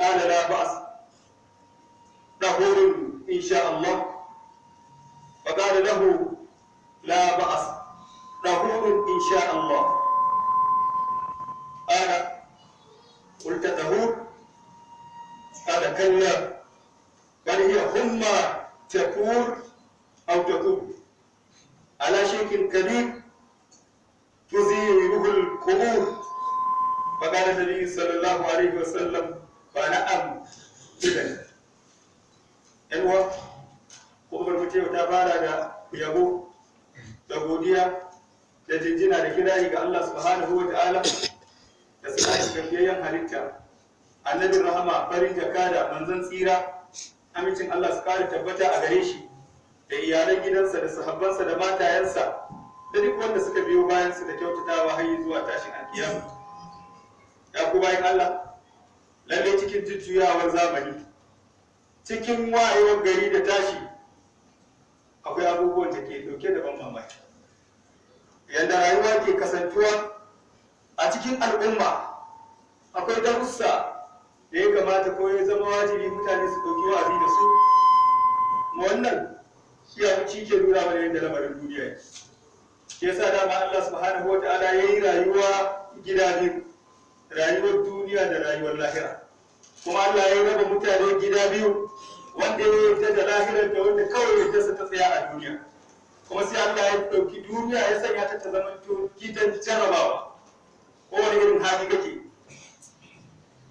قال لا بأس، طهور إن شاء الله. فقال له لا بأس، طهور إن شاء الله. قال قلت طهور؟ قال كلا، بل هي حمى تفور أو تطور على شيخ كبير تزيره القبور. فقال النبي صلى الله عليه وسلم فنعم إذن. ‘Yan hudubar mu ta fara da yabo da godiya da jinjina da kirari ga Allah subhanahu wa ta'ala da salati ga fiyayyen halitta, annabin rahama, farin jakada, manzon tsira, amincin Allah su kare tabbata a gare shi da iyalan gidansa da sahabbansa da matayensa da duk wanda suka biyo bayan su da kyautatawa har zuwa tashin alkiyama. Ya ku bayan Allah, lalle cikin jujjuyawar zamani, cikin wayewar gari da tashi, akwai abubuwan da ke dauke da ban mamaki. Yadda rayuwa ke kasantuwa a cikin al'umma, akwai darussa da ya kamata ko ya zama wajibi mutane su ɗauki wa'azi da su. Wannan shi abu shi ke nuna mana yadda lamarin duniya yake. Shi yasa dama Allah subhanahu wata'ala ya yi rayuwa gida biyu, rayuwar duniya da rayuwar lahira. Kuma Allah ya raba mutane gida biyu, wanda ya yarda da lahirar da wanda kawai yarda ta tsaya a duniya. Kuma sai Allah ya ɗauki duniya ya sanya ta ta zamanto gidan jarabawa. Kowane irin hali kake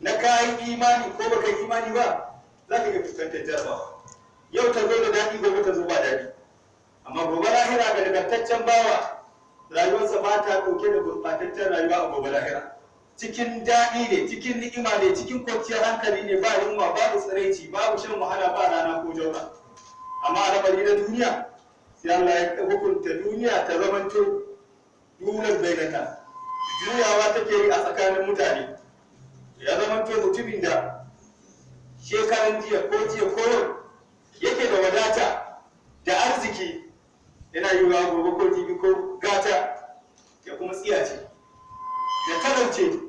na kayan imani ko baka yi imani ba, za ka iya fuskantar jarabawa. Yau ta zo da daɗi, gobe ta zo ba daɗi. Amma gobe lahira ga nagartaccen bawa, rayuwarsa ba ta ɗauke da gurɓataccen rayuwa a gobe lahira. Cikin daɗi ne, cikin ni'ima ne, cikin kwanciyar hankali ne, ba yunwa, babu tsiraici, babu shan wahala, ba rana ko jaura. Amma a lamari na duniya, sai Allah ya hukunta duniya ta zamanto dunan bainata, juyawa take yi a tsakanin mutane. Ya zamanto mutumin da shekaran jiya ko jiya ko yau yake da wadata da arziki, yana yiwuwa gobe ko jibi ko gata ya kuma tsiyace ya talauce,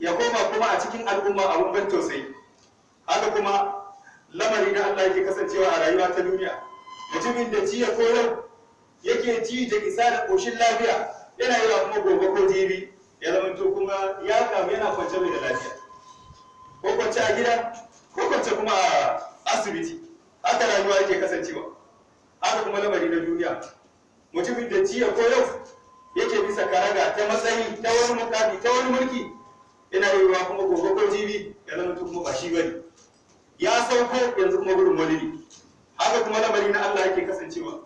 ya koma kuma a cikin al'umma abun ban tausayi. Haka kuma lamari na Allah yake kasancewa a rayuwa ta duniya. Mutumin da jiya ko yau yake ji da isa da ƙoshin lafiya, yana yiwa kuma gobe ko jibi ya zamanto kuma ya kamu, yana kwance mai da lafiya, ko kwance a gida ko kwance kuma a asibiti. Haka rayuwa yake kasancewa. Haka kuma lamari na duniya, mutumin da jiya ko yau yake bisa karaga ta matsayi, ta wani mukami, ta wani mulki, yana yiwuwa kuma gobe ko jibi ya zama kuma ba shi bane, ya sauko yanzu kuma gurin wani ne. Haka kuma lamari na Allah yake kasancewa.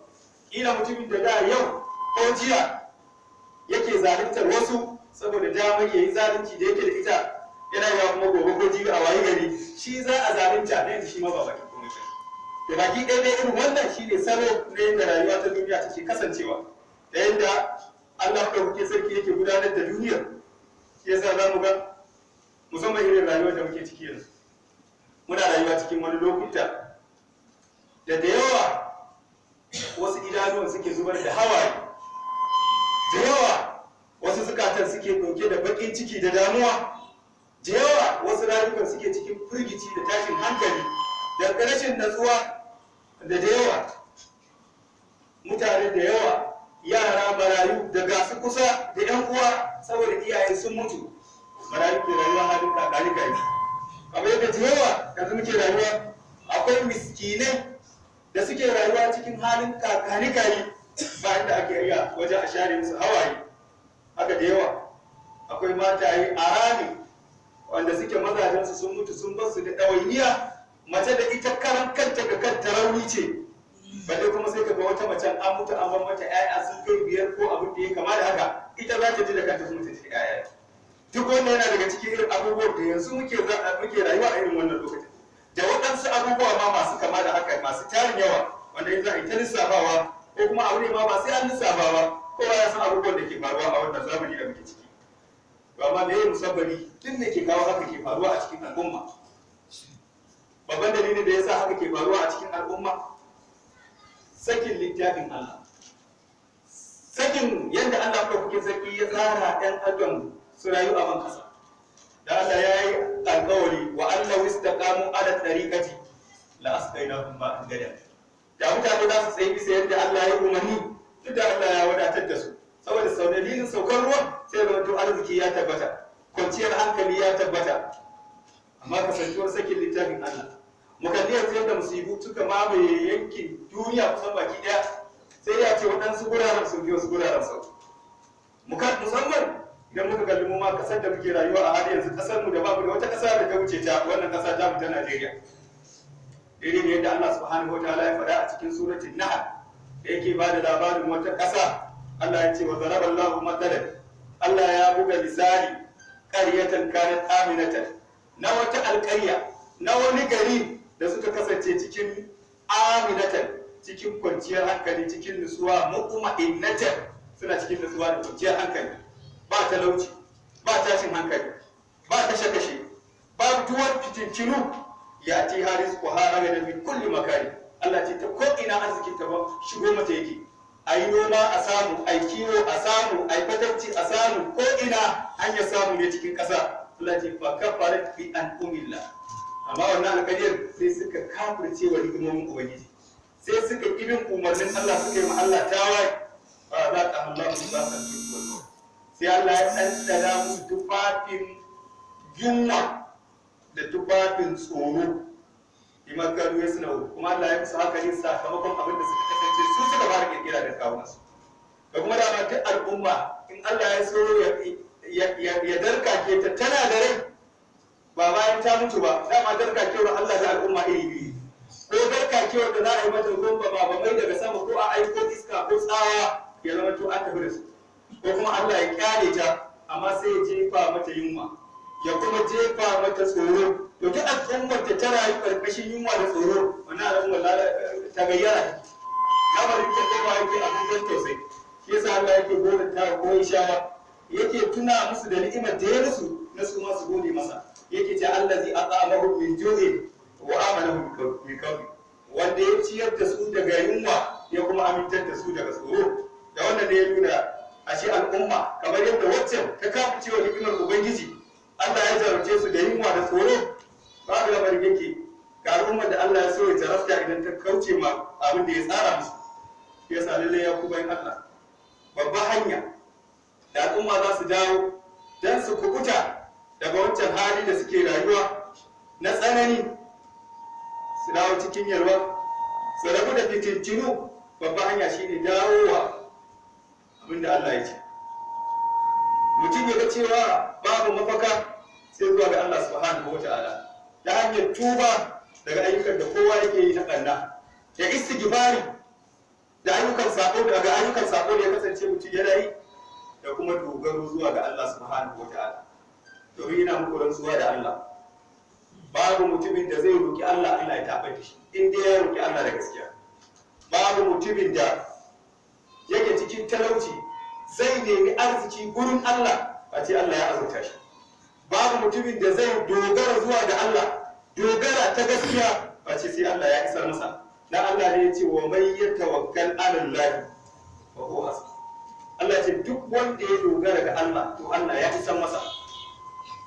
Kila mutumin da da yau ko jiya yake zaluntar wasu saboda damar yayi zalunci da yake da ita, yana yiwuwa kuma gobe ko jibi a wayi gari shi za a zalunta na yanzu, shi ma ba baki komai ba. Da baki ɗaya dai irin wannan shine salo na yadda rayuwa ta duniya take kasancewa da yadda Allah maɗaukakin sarki yake gudanar da duniyar. Shi yasa za mu ga musamman irin rayuwar da muke ciki yanzu, muna rayuwa cikin wani lokuta da da yawa wasu idanuwan suke zubar da hawaye, da yawa wasu zukatan suke ɗauke da baƙin ciki da damuwa, da yawa wasu rayukan suke cikin firgici da tashin hankali da rashin natsuwa, da da yawa mutane, da yawa yara marayu da gasu kusa da yan uwa saboda iyaye sun mutu, marayu ke rayuwa halin kakani kai. Kamar yadda da yawa yanzu muke rayuwa, akwai miskinai da suke rayuwa cikin halin kakani kai, ba inda ake iya wajen a share musu hawaye. Haka da yawa akwai mataye a rami wanda suke mazajensu sun mutu sun bar su da ɗawainiya, mace da ita karan kanta ga kanta rauni ce, balle kuma sai kaga wata macen an mutu an bar mata ƴaƴa sun kai 5 ko abin da ya kama da haka, ita za ta ji da kanta kuma ta ji da ƴaƴa. Duk wannan yana daga cikin irin abubuwan da yanzu muke rayuwa a irin wannan lokacin, da waɗansu abubuwa ma masu kama da haka masu tarin yawa, wanda in za a yi ta lissafawa ko kuma abu ne ma ba sai an lissafa ba, kowa ya san abubuwan da ke faruwa a wannan zamani da muke ciki. To amma me ya musabbali duk me ke kawo haka ke faruwa a cikin al'umma? Babban dalilin da yasa haka ke faruwa a cikin al'umma, sakin littafin Allah, sakin yadda Allah maɗaukakin sarki ya tsara ɗan adam su rayu a ban kasa. Da Allah ya yi alƙawari wa Allah wistaqamu dariqati la asqaynahum ma'an gadad. Da mutane za su tsayi bisa yadda Allah ya umarni, duk da Allah ya wadatar da su, saboda sau dalilin saukar ruwan sai da wato arziki ya tabbata, kwanciyar hankali ya tabbata. Amma kasantuwar sakin littafin Allah, mu kalli yanzu yadda musibu suka mamaye yankin duniya kusan baki daya, sai ya ce waɗansu guraren sun fi wasu guraren sauki. Musamman idan muka kalli mu ma kasar da muke rayuwa a halin yanzu, kasar mu da babu da wata kasa da ta wuce ta wannan kasa ta mu ta Najeriya. Daidai da yadda Allah subhanahu wa ta'ala ya faɗa a cikin suratul Nahl da yake ba da labarin wata ƙasa, Allah ya ce wa daraballahu mathalan, Allah ya buga misali qaryatan kanat aminatan, na wata alƙarya, na wani gari da suka kasance cikin aminatan, cikin kwanciyar hankali, cikin nutsuwa, mu'ma'innatan, suna cikin nutsuwa da kwanciyar hankali, ba talauci, ba tashin hankali, ba kashe-kashe, ba duwar fitincinu. Ya ci haris ko haraga da min kulli makani, Allah ce ta ko ina arzikin ta ba shigo mata yake, ayi noma a samu, ayi kiwo a samu, ayi fatacci a samu, ko ina hanyar samu ne cikin ƙasa. Allah ce fa kafarat bi an umilla, amma wannan alƙaryar sai suka kafirce wa ni'imomin Ubangiji, sai suka ƙi bin umarnin Allah, suka yi ma Allah tawaye. Fa za ka Allah ba san sai Allah ya ɗanɗana musu tufafin yunwa da tufafin tsoro, bima kanu yasna'u. Kuma Allah ya musu haka ne sakamakon abin da suka kasance su suka fara kirkira da kawunansu. Da kuma dama duk al'umma in Allah ya so ya darkake ta tana da rai, ba bayan ta mutu ba. Dama darkakewar Allah da al'umma iri biyu, ko darkakewar da za a yi mata gomba ba mai daga sama, ko a aiko iska ko tsawa ya zama to an tafi da su, ko kuma Allah ya kyale ta amma sai ya jefa mata yunwa, ya kuma jefa mata tsoro. To duk al'ummar da ta rayu karkashin yunwa da tsoro, wannan al'ummar ta gayyara, lamarin ta kai yake abin tausayi. Shi yasa Allah yake goranta ko shawa, yake tuna musu da ni'imar da ya musu na su ma su gode masa. Yake ce allazi at'amahum min ju'in wa amanahum min khawf, wanda ya ciyar da su daga yunwa ya kuma amintar da su daga tsoro. Da wannan ne ya nuna ashe al'umma kamar yadda waccan ta kafirce wa ni'imar Ubangiji, Allah ya jarabce su da yunwa da tsoro, babu lamarin yake ga al'ummar da Allah ya so ya jarabta idan ta kauce ma abin da ya tsara musu. Shi yasa lallai ya ku bayan Allah, babbar hanya da al'umma za su dawo don su kubuta daga wancan hali da suke rayuwa na tsanani, su dawo cikin yalwa, su rabu da fitintinu, babbar hanya shine dawowa abin da Allah ya ce. Mutum ya ga cewa babu mafaka sai zuwa ga Allah subhanahu wa ta'ala, ta hanyar tuba daga ayyukan da kowa yake yi na ɓanna, da istighfari da ayyukan sako, daga ayyukan sako da ya kasance mutum yana yi, da kuma dogaro zuwa ga Allah subhanahu wa ta'ala. Domin ina muku rantsuwa da Allah, babu mutumin da zai roki Allah Allah ya taɓa da shi in dai ya roki Allah da gaskiya. Babu mutumin da yake cikin talauci zai nemi arziki gurin Allah a ce Allah ya azurta shi. Babu mutumin da zai dogara zuwa ga Allah dogara ta gaskiya a ce sai Allah ya isar masa. Dan Allah ne ya ce wa may yatawakkal ala Allah fa huwa hasbuh. Allah ce duk wanda ya dogara ga Allah to Allah ya isar masa.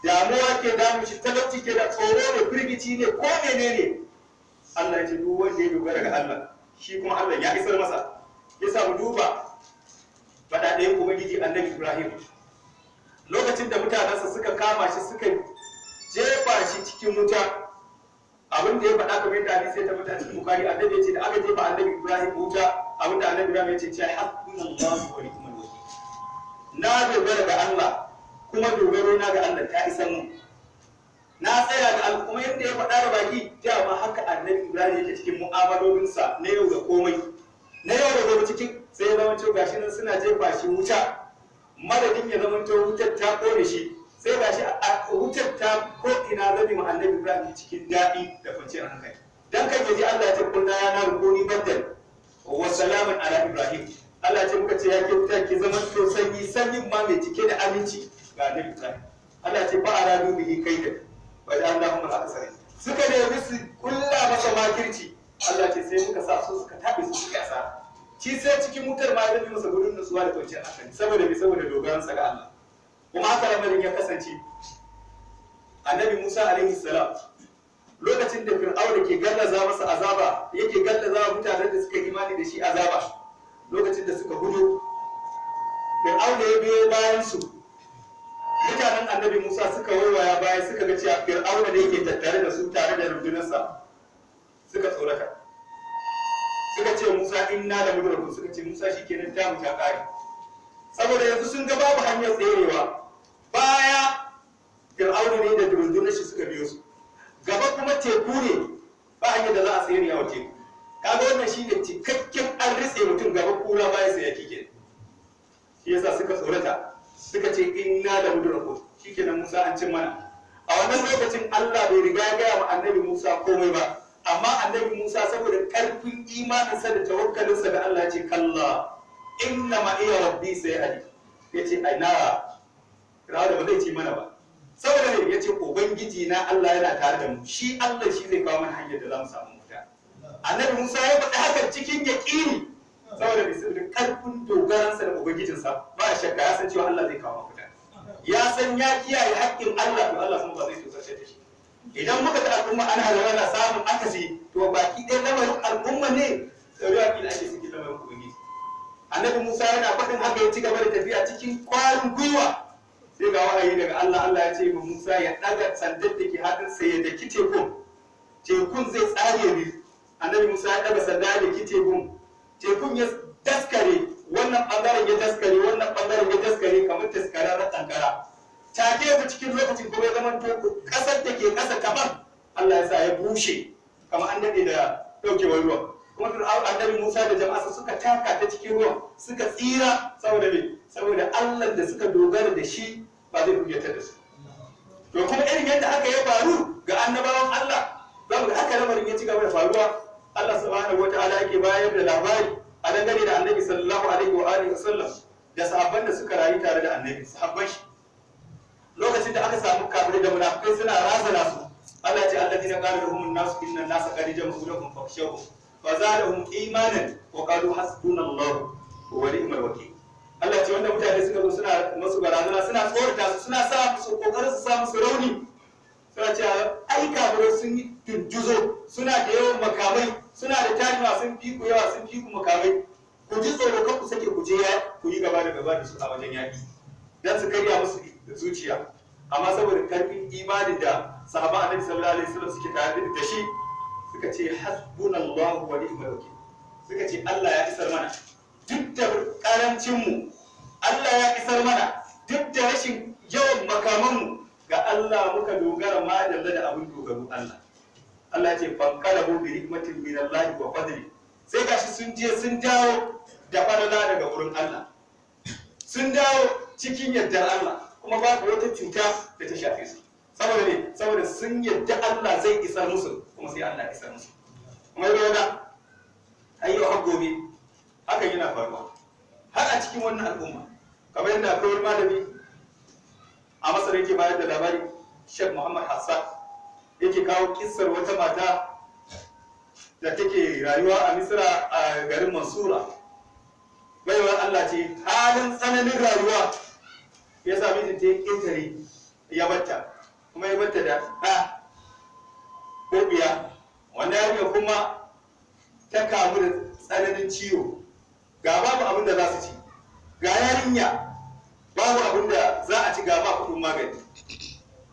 Damuwa ke damu shi, talauci ke da tsoro ne, firgici ne, ko menene, Allah ya ce duk wanda ya dogara ga Allah shi kuma Allah ya isar masa. Ya samu duba faɗaɗayen Ubangiji Annabi Ibrahim, lokacin da mutanensa suka kama shi suka jefa shi cikin wuta, abin da ya faɗa kamar yadda hadisi ya tabbata cikin Bukhari, Annabi ya ce da aka jefa Annabi Ibrahim wuta, abin da Annabi Ibrahim ya ce ce hasbunallahu wa ni'mal wakeel, na dogara ga Allah kuma dogaro na ga Allah ta isa mu, na tsaya ga Allah. Kuma yadda ya faɗa da baki, dama haka Annabi Ibrahim yake cikin mu'amalolinsa na yau da komai, na yau da gobe cikin, sai ya zama cewa gashi nan suna jefa shi wuta, madadin ya zama cewa wutar ta kone shi, sai gashi a wutar ta ko ina zabi ma Annabi Ibrahim cikin daɗi da kwanciyar hankali. Dan kan yaji Allah ya ce kunna ya na rukuni baddal wa salamun ala Ibrahim. Allah ya ce muka ce ya ke wuta ki zama to sanyi, sanyin ma mai cike da aminci ga Annabi Ibrahim. Allah ya ce fa aradu bihi kaidan wa ja'alnahum al-aktharin. Suka nemi su kulla masa makirci, Allah ce sai muka sa su suka tabe su suka asara. Shi sai cikin wutar ma ya zame masa gurin nutsuwa da kwanciyar hankali, saboda me? Saboda dogaransa ga Allah. Kuma haka lamarin ya kasance. Annabi Musa alaihi salam lokacin Lokacin da Fir'auna ke gallaza masa azaba, yake gallaza mutanen da suka imani da shi azaba, lokacin da suka gudu, Fir'auna ya biyo bayan su. Mutanen Annabi Musa suka waiwaya baya, suka ga cewa Fir'auna ne yake tattare da su tare da rundunarsa, suka tsorata. Suka ce Musa, inna la mudrakun. Suka ce Musa, shikenan, ta mu ta kare, saboda yanzu sun ga babu hanyar tserewa. Baya Fir'auna ne da rundunar shi suka biyo su, gaba kuma teku ne, ba hanyar da za a tsere wa teku. Kaga wannan shine cikakken an ritse mutum, gaba kura baya sai ya kike. Shi yasa suka tsorata, suka ce inna la mudrakun, shikenan Musa, an cin mana. A wannan lokacin Allah bai riga ya gaya wa Annabi Musa komai ba, amma Annabi Musa, saboda karfin imaninsa da tawakkalinsa da Allah, ya ce kalla inna ma iya rabbi sayahdi. Yace aina, Fir'auna ba zai ci mana ba. Saboda ne? Yace ubangiji na Allah yana tare da mu, shi Allah shi zai kawo mana hanyar da za mu samu mafita. Annabi Musa ya faɗi haka cikin yaƙini, saboda ne? Saboda karfin dogaransa da ubangijinsa. Ba shakka ya san cewa Allah zai kawo mafita. Ya san ya kiyaye haƙƙin Allah, to Allah kuma ba zai tsotsar da shi. Idan muka ga al'umma ana halala na samun akasi, to baki ɗaya lamarin al'umma ne sauriya kila ake cikin lamarin ubangiji. Annabi Musa yana faɗin haka, ya ci gaba da tafiya cikin kwarin gwiwa. Sai ga wahayi daga Allah. Allah ya ce ma Musa ya ɗaga sandar da ke hannunsa ya daki tekun, tekun zai tsare biyu. Annabi Musa ya ɗaga sanda ya daki tekun, tekun ya daskare, wannan ɓangaren ya daskare, wannan ɓangaren ya daskare kamar daskararren kankara. Take yanzu cikin lokacin kuma ya zama to ƙasar da ke ƙasa kamar Allah ya sa ya bushe, kamar an daɗe da ɗaukewar ruwan. Kuma Fir'aun, Annabi Musa da jama'arsa suka taka ta cikin ruwan suka tsira. Saboda me? Saboda Allah da suka dogara da shi ba zai kuyatar da su. To kuma irin yadda haka ya faru ga annabawan Allah, za mu ga haka lamarin ya ci gaba da faruwa. Allah subhanahu wataala yake bayar da labari a dangane da Annabi sallallahu alaihi wa alihi wasallam da sahabban da suka rayu tare da Annabi, sahabban shi, lokacin da aka samu kafirai da munafikai suna razana su. Allah ya ce alladina qala lahum an-nasu inna an-nasa qad jama'u lakum fakhshawhum fazadahum imanan wa qalu hasbunallahu wa ni'mal wakeel. Allah ce wanda mutane suka zo suna masu barazana, suna tsorata su, suna sa musu kokarin su sa musu rauni, suna cewa ai kafirai sun yi tunjuzo, suna da yawan makamai, suna da tarima, sun fi ku yawa, sun fi ku makamai, ku ji tsoro, kan ku sake ku je ku yi gaba da gaba da su a wajen yaƙi, dan su karya musu zuciya. Amma saboda karfin imanin da sahaba Annabi sallallahu alaihi wasallam suke tare da shi, suka ce hasbunallahu wa ni'mal wakil. Suka ce Allah ya isar mana duk da karancin mu, Allah ya isar mana duk da rashin yawan makaman mu, ga Allah muka dogara, ma dalla da abin dogaro Allah. Allah ce fanqalabu bi ni'matin min Allah wa fadli. Sai gashi sun je sun dawo da falala daga wurin Allah, sun dawo cikin yardar Allah, kuma babu wata cuta da ta shafe su. Saboda ne? Saboda sun yadda Allah zai isar musu, kuma sai Allah ya isar musu. Kuma yau da har yau har gobe hakan yana faruwa har a cikin wannan al'umma, kamar yadda akwai wani malami a Masar yake bayar da labari, Sheikh Muhammad Hassan, yake kawo kissar wata mata da take rayuwa a Misra, a garin Mansura. Baiwar Allah ce, halin tsananin rayuwa ya sa mijinta ya ƙetare ya batta, kuma ya batta da ɗa ko biya. Wanda yarinya kuma ta kamu da tsananin ciwo, ga babu abin da za su ci, ga yarinya babu abin da za a ci, ga ba kuɗin magani.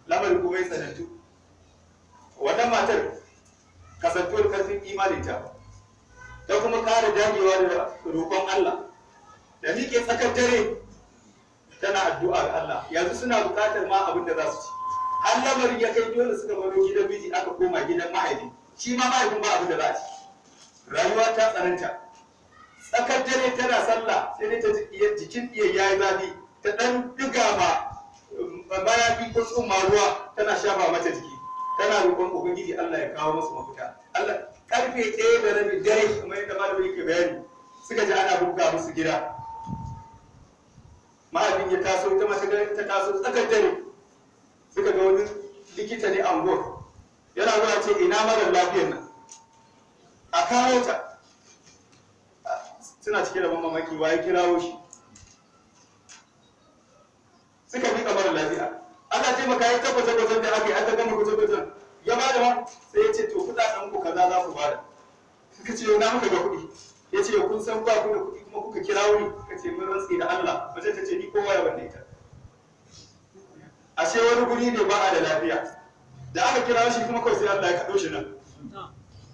Lamarin kuma ya tsanantu. Wannan matar, kasantuwar karfin imaninta, ta kuma ƙara dagewa da roƙon Allah, da miƙe tsakar dare tana addu'a ga Allah. Yanzu suna buƙatar ma abin da za su ci, har lamarin ya kai dole suka baro gidan miji aka koma gidan mahaifi, shi ma mahaifin ba abin da za a ci. Rayuwa ta tsananta. Tsakar dare tana sallah, sai dai ta ji jikin iya yayi zafi, ta dan diga ma mayafi ko tsumma ruwa tana shafa mata jiki, tana roƙon ubangiji Allah ya kawo musu mafita. Allah, karfe 1:30 dare, kamar yadda malami yake bayani, suka ji ana buga musu gida. Mahaifin ya taso, ita mace ta taso tsakar dare, suka ga wani likita ne anguwar. Yana zuwa ce ina marar lafiyar nan, a kawo ta. Suna cike da mamaki, wa ya kirawo shi? Suka miƙa mara lafiya. Ana taimaka ya tabbata gwajen da aka yi, aka gama gwaje-gwajen, ya ba da sai ya ce to fada. Suka ce na muka ga kuɗi. Ya ce kun san ba ku da kuɗi kuma kuka kira wuri. Suka ce mun rantse da Allah. Mace ta ce ni kowa ya banda ita. Ashe wani guri ne ba a da lafiya. Da aka kira shi kuma kawai sai Allah ya kaɗo shi nan.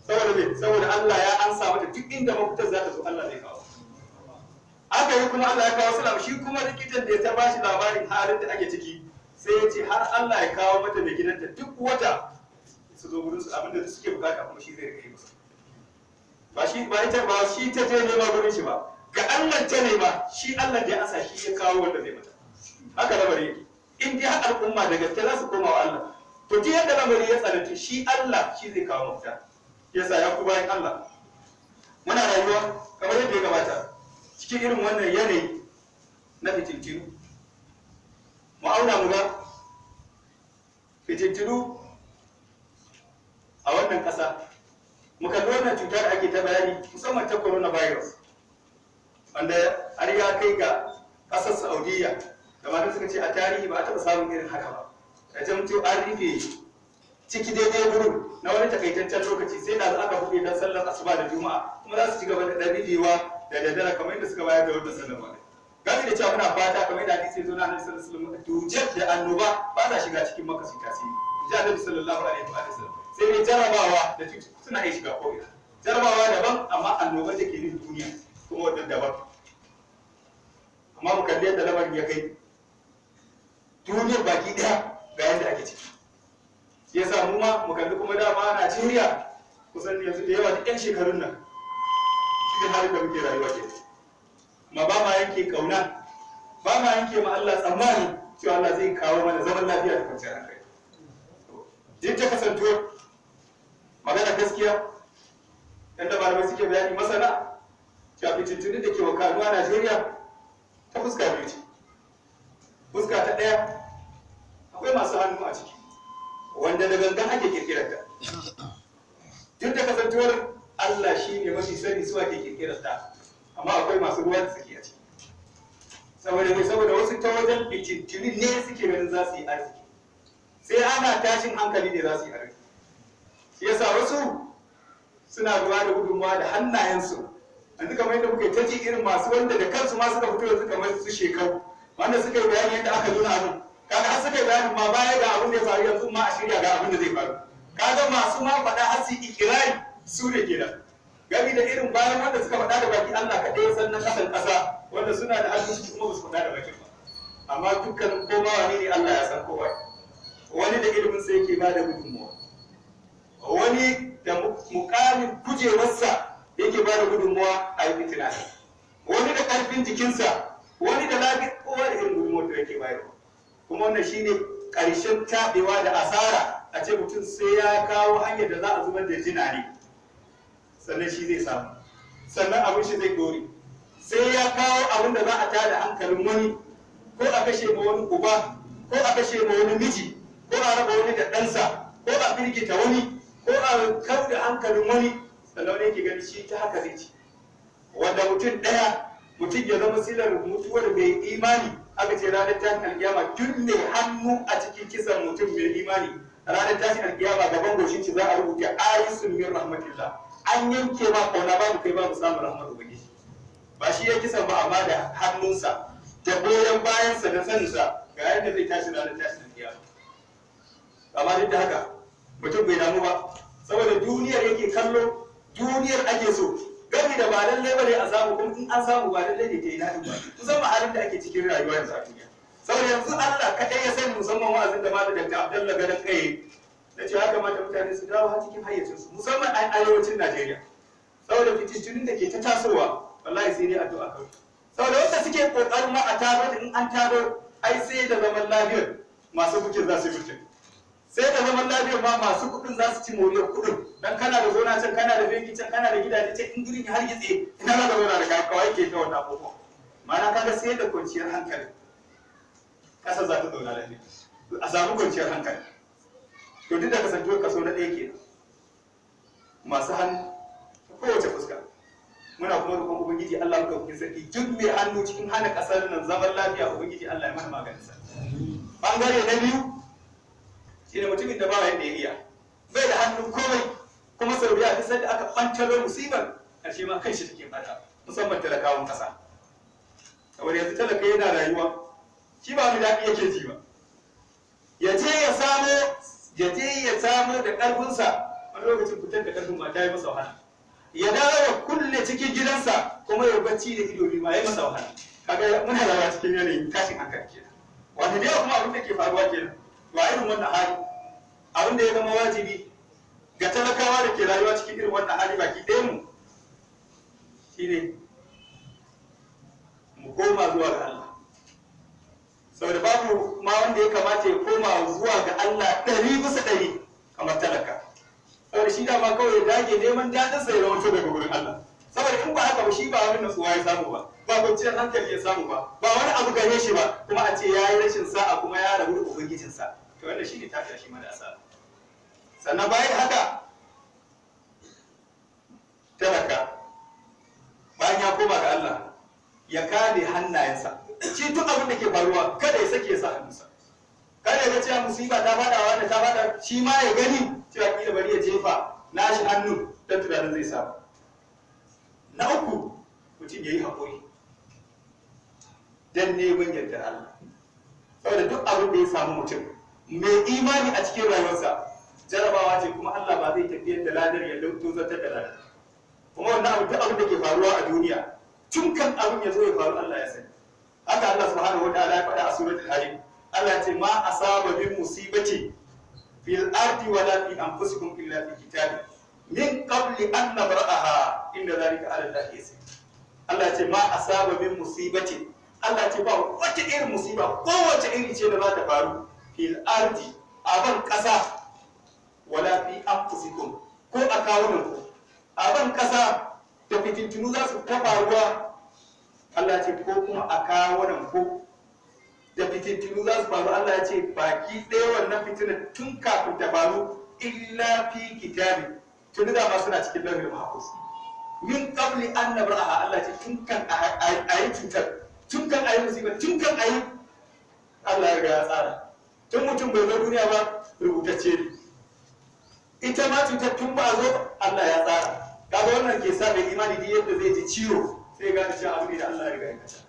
Saboda me? Saboda Allah ya ansa mata duk inda mafitar za ta zo Allah zai kawo. Aka yi kuma Allah ya kawo salam shi kuma likitan da ya ta bashi labarin halin da ake ciki sai ya ce har Allah ya kawo mata mai gidanta duk wata su zo gurin su abinda suke bukata kuma shi zai rika yi musu. Ba shi ba ita ba shi ta je nema gurin shi ba, ga Allah ta nema, shi Allah da ya ansa shi ya kawo wanda zai mata. Haka lamari yake. In dai har al'umma da gaske za su koma wa Allah, to duk yadda lamari ya tsananta shi Allah shi zai kawo mafita. Yasa ya ku bayan Allah, muna rayuwa kamar yadda ya gabata cikin irin wannan yanayi na fitintinu. Mu auna mu ga fitintinu a wannan ƙasa, mu kalli wannan cuta da ake ta bayani musamman ta coronavirus, wanda har ya kai ga ƙasar Saudiya da malamai suka ce a tarihi ba a taɓa samun irin haka ba. Da jamto an rufe ciki daidai gurin na wani takaitaccen lokaci sai da aka buɗe don sallar asuba da juma'a, kuma za su ci gaba da ɗan rufewa da daddare kamar yadda suka bayar da wannan sanarwa. Gami da cewa muna fata kamar yadda hadisi ya zo na Annabi sallallahu alaihi wasallam, dujjal da annoba ba sa shiga cikin Makka su tasiri. Ji Annabi sallallahu alaihi wasallam. Sai dai jarabawa da cututtuka suna iya shiga ko'ina. Jarabawa daban, amma annoba da ke nufin duniya kuma wannan daban. Amma mu kalli yadda lamarin ya kai duniyar baki ɗaya ga yadda ake ciki. Shi yasa mu ma mu kalli kuma dama Najeriya kusan yanzu da yawa duk 'yan shekarun nan cikin halin da muke rayuwa ke. Amma ba ma yanke kauna, ba ma yanke ma Allah tsammani cewa Allah zai kawo mana zaman lafiya da kwanciyar hankali. Duk da kasantuwar magana gaskiya, yadda malamai suke bayani masana, cewa fitintunin da ke wakaluwa Najeriya ta fuska biyu ce. Fuska ta ɗaya, akwai masu hannu a ciki, wanda da gangan ake kirkirar ta. Duk da kasantuwar Allah shi ne mafi sani su ake kirkirar ta, amma akwai masu ruwa da tsaki a ciki. Saboda mai saboda wasu ta wajen fitintunin ne suke ganin za su yi arziki. Sai ana tashin hankali ne za su yi arziki. Shi yasa wasu suna ruwa da gudunmawa da hannayensu. Yanzu kamar yadda muke ta ji irin masu wanda da kansu ma suka fito yanzu kamar su shekau, wanda suka yi bayani yadda aka nuna abin. Kaga har suka yi bayanin ma baya ga abin da ya faru yanzu ma a shirya ga abin da zai faru. Kaga masu ma faɗa har su ikirari su ne kenan. Gami da irin bayan wanda suka faɗa da baki Allah kaɗai ya san na ƙasan ƙasa wanda suna da hannu ciki kuma ba su faɗa da bakin ba. Amma dukkanin koma wane ne Allah ya san kowa. Wani da ilimin sa yake ba da gudunmuwa. Wani da mukamin kujerarsa yake ba da gudunmuwa a yi fitina. Wani da ƙarfin jikinsa, wani da lafiyar, kowa da irin gudunmuwar da yake bayarwa. Kuma wannan shine ƙarshen taɓewa da asara a ce mutum sai ya kawo hanyar da za a zubar da jina ne, sannan shi zai samu, sannan abin shi zai dore. Sai ya kawo abin da za a tada hankalin wani, ko a kashe ma wani uba, ko a kashe ma wani miji, ko a raba wani da ɗansa, ko a firgita wani, ko a kau da hankalin wani, sannan wani yake gani shi ta haka zai ci. Wanda mutum ɗaya, mutum ya zama silar mutuwar mai imani, aka ce ranar tashin alkiyama duk mai hannu a cikin kisan mutum mai imani, ranar tashin alkiyama gaban goshin shi za a rubuta ayisun min rahmatillah. An yanke ma kauna babu kai babu samun rahmar Ubangiji. Ba shi ya kisan ba amma da hannunsa, da goyon bayansa da saninsa ga yadda zai tashi ranar tashin alkiyama. Amma duk da haka mutum bai damu ba, saboda duniyar yake kallo, duniyar ake so. Gami da ba lallai bane a samu, kuma in an samu ba lallai ne ta yi daɗin ba, musamman halin da ake cikin rayuwa yanzu a duniya. Saboda yanzu Allah kaɗai ya sani, musamman wa'azin da Malam Dr. Abdullah Gadon Kaye na ce ya kamata mutane su dawo har cikin hayyacinsu, musamman a arewacin Najeriya. Saboda fitintunin da ke ta tasowa, wallahi sai dai addu'a kawai. Saboda wanda suke kokarin ma a taro, in an taro ai sai da zaman lafiyar masu bukin za su yi bukin. Sai da zaman lafiyar ma masu kuɗin za su ci moriyar kuɗin. Dan kana da gona can, kana da fegi can, kana da gidaje can, in gurin ya hargitse, ina za ka zauna da kayan kawai ke ta wannan abubuwan. Ma'ana kaga sai da kwanciyar hankali ƙasa za ta zauna lafiya, a samu kwanciyar hankali. To duk da kasantuwar kaso na ɗaya kenan masu hannu ta kowace fuska, muna kuma roƙon Ubangiji Allah madaukakin sarki duk mai hannu cikin hana ƙasar nan zaman lafiya, Ubangiji Allah ya mana maganinsa. Bangare na biyu shine mutumin da ba yadda ya iya, bai da hannu komai, kuma sau da duk sanda aka ɓantalo musibar ƙarshe ma kanshi take fada, musamman talakawan ƙasa. Saboda yanzu talaka yana rayuwa shi ba mu daɗi yake ji ba. Ya je ya samo, ya je ya samo da ƙarfinsa, wani lokacin fitar da ƙarfin ma ta yi masa wahala. Ya dawo ya kulle cikin gidansa kuma ya bacci da ido biyu ma ya yi masa wahala. Kaga muna rayuwa cikin yanayin tashin hankali kenan. Wanda da yawa kuma abin da ke faruwa kenan. To a irin wannan hali, abin da ya zama wajibi ga talakawa da ke rayuwa cikin irin wannan hali baki ɗayan mu shine mu koma zuwa ga Allah. Saboda babu ma wanda ya kamata ya koma zuwa ga Allah 100% kamar talaka. Saboda shi dama kawai ya dage neman daɗin sa ya rawato daga wurin Allah. Saboda in ba haka ba shi ba wani natsuwa ya samu ba, ba kwanciyar hankali ya samu ba, ba wani abu gare shi ba, kuma a ce ya yi rashin sa'a kuma ya rabu da ubangijinsa. To wannan shi ne tafiya shi ma da asara. Sannan bayan haka talaka bayan ya koma ga Allah ya kame hannayensa. Shi duk abin da ke faruwa kada ya sake ya sa hannunsa. Kada ya ga cewa musiba ta faɗa wanda ta faɗa, shi ma ya gani cewa kila bari ya jefa nashi hannu don tunanin zai samu. Na uku, mutum ya yi haƙuri don neman yardar Allah. Saboda duk abin da ya samu mutum mai imani a cikin rayuwarsa jarabawa ce, kuma Allah ba zai tafiyar da ladar ya tozartar da ladar. Kuma wannan abu duk abin da ke faruwa a duniya tun kan abin ya zo ya faru Allah ya sani. Haka Allah subhanahu wataala ya faɗa a suratul Hadid. Allah ya ce ma asaba min musibati fil ardi wala fi anfusikum illa fi kitabin min qabli an nabra'aha inna dhalika 'ala Allah yasir. Allah ya ce ma asaba min musibati, Allah ya ce ba wata irin musiba kowace iri ce da za ta faru fil ardi a ban ƙasa wala fi anfusikum ko a kawunanku a ban ƙasa da fitintunu za su ta faruwa. Allah ce ko kuma a kawunanku da fitintunu za su faru. Allah ya ce baki ɗaya wannan fitinar tun kafin ta faru illa fi kitabi, tun da ma suna cikin lauhul mahfuz min qabli an nabraha. Allah ce tun kan a yi cutar, tun kan a yi musiba, tun kan a yi, Allah ya riga ya tsara. Tun mutum bai zo duniya ba rubutacce ne, ita ma cutar tun ba zo Allah ya tsara. Kaga wannan ke sa mai imani duk yadda zai ji ciwo sai ya gane cewa abu ne da Allah ya riga ya kaddara.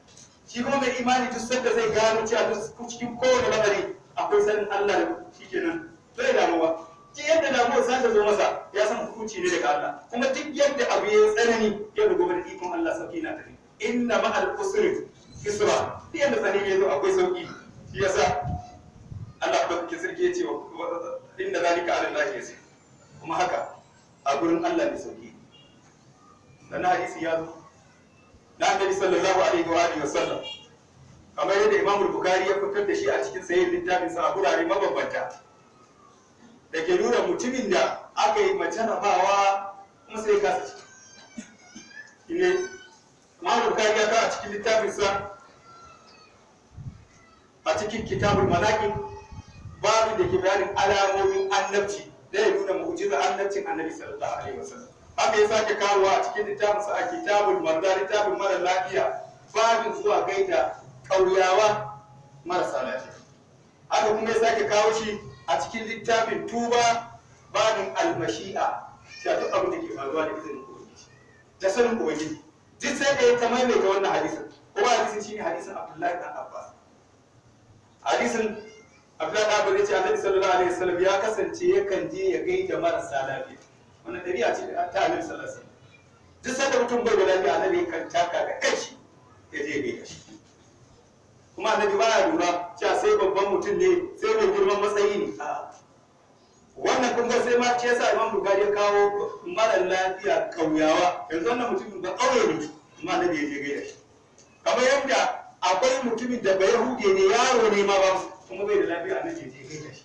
Shi kuma mai imani duk sanda zai gano cewa duk cikin kowane lamari akwai sanin Allah da shikenan zai damu ba. Duk yadda damuwar za ta zo masa ya san hukunci ne daga Allah. Kuma duk yadda abu ya tsanani yau da gobe da ikon Allah sauki na tafi. Inna ma'al usri yusra. Duk yadda tsanani ya zo akwai sauki. Shi yasa Allah madaukakin sarki ya ce inna zalika ala Allah yasir. Kuma haka a gurin Allah ne sauki. Sannan hadisi ya zo na Annabi sallallahu alaihi wa alihi wasallam kamar yadda Imam Bukhari ya fitar da shi a cikin sahih littafin sa a gurare mabambanta da ke nuna mutumin da aka yi majarabawa kuma sai ya kasa ciki. Ne Imam Bukhari ya kawo a cikin littafin sa a cikin Kitabul Manaqib babu da ke bayanin alamomin annabci da ya nuna mu'jizar annabcin Annabi sallallahu alaihi wasallam. Haka ya sake kawowa a cikin littafinsa a Kitabul Marda, littafin mara lafiya, babin zuwa gaida ƙauyawa marasa lafiya. Haka kuma ya sake kawo shi a cikin littafin Tuba, babin almashi'a, cewa duk abin da ke faruwa da izinin Ubangiji, da sanin Ubangiji. Duk sai da ya ta maimaita wannan hadisin. Kuma hadisin shine hadisin Abdullahi dan Abbas. Hadisin Abdullahi dan Abbas ya ce Annabi sallallahu alaihi wasallam ya kasance yakan je ya gaida marasa lafiya. Wannan ɗabi'a ce ta Annabi sallallahu alaihi wasallam. Duk sanda mutum bai da lafiya Annabi kan taka da kanshi ya je ya gaida shi. Kuma Annabi baya lura cewa sai babban mutum ne, sai mai girman matsayi ne. A'a. Wannan kun ga sai ma ce yasa Imam Bukhari ya kawo mara lafiya ƙauyawa. Yanzu wannan mutumin ba ƙauye ne, amma Annabi ya je gaida shi. Kamar yadda akwai mutumin da ba Yahude ne, yaro ne ma ba, kuma bai da lafiya Annabi ya je gaida shi.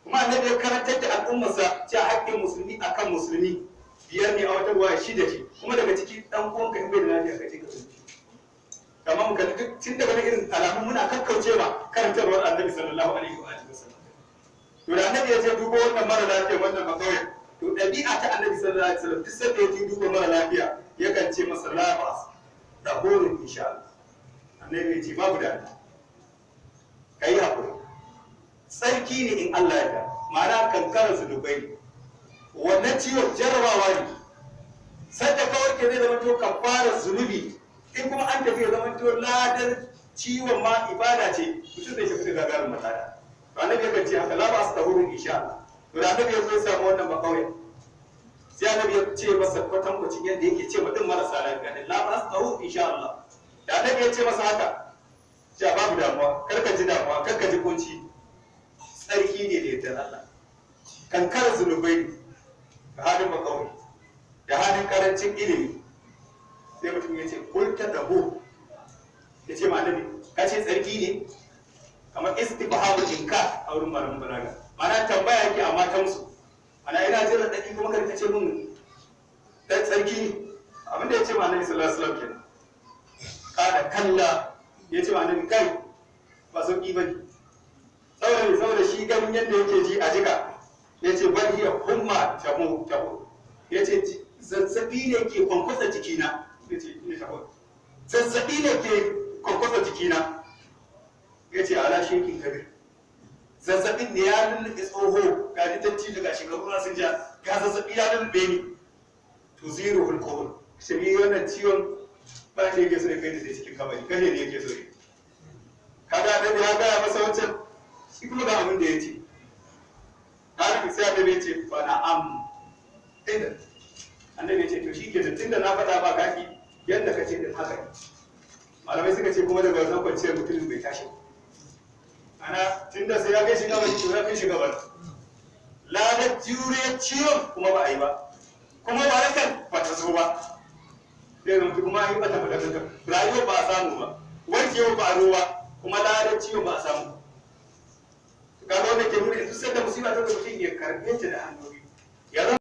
Kuma Annabi ya karantar da al'ummarsa cewa haƙƙin musulmi akan musulmi 5 ne, a wata ruwaya 6 ce. Kuma daga ciki ɗan uwanka in bai da lafiya ka je ka tsinci. Kamar mu kalli duk tun daga irin alamun muna kakkaucewa karantarwar Annabi sallallahu alaihi wa alihi wasallam. To da Annabi ya je dubo wannan mara lafiya wannan makauyen, to ɗabi'a ta Annabi sallallahu alaihi wasallam duk sanda ya je duba mara lafiya yakan ce masa la ba'as tahurun insha Allah. Annabi ya ce babu damuwa, kai hakuri, tsarki ne in Allah ya yarda, ma'ana kankarar zunubai ne. Wannan ciwon jarrabawa ne. Sanda ka warke zai zama to kafara zunubi, in kuma an tafi ya zama to ladar ciwon ma ibada ce, mutum zai tafi da gagarin matsala. To annabi yakan ce haka, la ba su tahurun insha Allah. To da annabi ya zo ya samu wannan bakauye, sai annabi ya ce masa kwatankwacin yadda yake ce ma din marasa lafiya din, la ba su tahurun insha Allah. Da annabi ya ce masa haka, cewa babu damuwa, kar ka ji damuwa, kar ka ji kunci, tsarki ne da yardar Allah, kankarar zunubai ne ga halin makawai da halin karancin ilimi. Sai mutum ya ce kulta dahu, ya ce ma annabi ka ce tsarki ne, kamar istifhamu inkar a wurin malamin balaga, ma'ana tambaya yake amma ta musu, ma'ana ina jin raɗaɗi kuma kar ka ce min dan tsarki ne. Abinda ya ce ma annabi sallallahu alaihi wasallam kenan. Kada kalla, ya ce ma annabi kai ba sauki bane, saboda saboda shi ganin yadda yake ji a jika, ya ce bal hiya humma tamu tamu, ya ce zazzabi ne ke kwankwasa jikina, ya ce zazzabi ne ke kwankwasa jikina, ya ce ala shekin kabir, zazzabin ne ya lullube tsoho, ga ni dattijo ga shekaru na sun ja, ga zazzabi ya lullube ni. To zero hulqul, shi ne wannan ciwon ba da yake so ya kai da sai cikin kabari, kashe ne yake so ya kaga annabi ya gaya masa wancan, shi kuma ga abin da ya ce. Har sai annabi ya ce fa na'am, idan annabi ya ce to shi ke tunda na faɗa ba kaki yadda ka ce din haka ne. Malamai suka ce kuma daga wannan kwanciyar mutumin bai tashi ana tunda sai ya kai shi gaba, to ya kai shi gaba, ladar juriyar ciwon kuma ba a yi ba, kuma warakan ba ta zo ba, sai zama kuma an yi bata bata bata, rayuwar ba a samu ba, warkewar ba a zo ba, kuma ladar ciwon ba a samu. Kaga wanda ke nuna yanzu sai da musiba ta mutum ya karɓe ta da hannu biyu.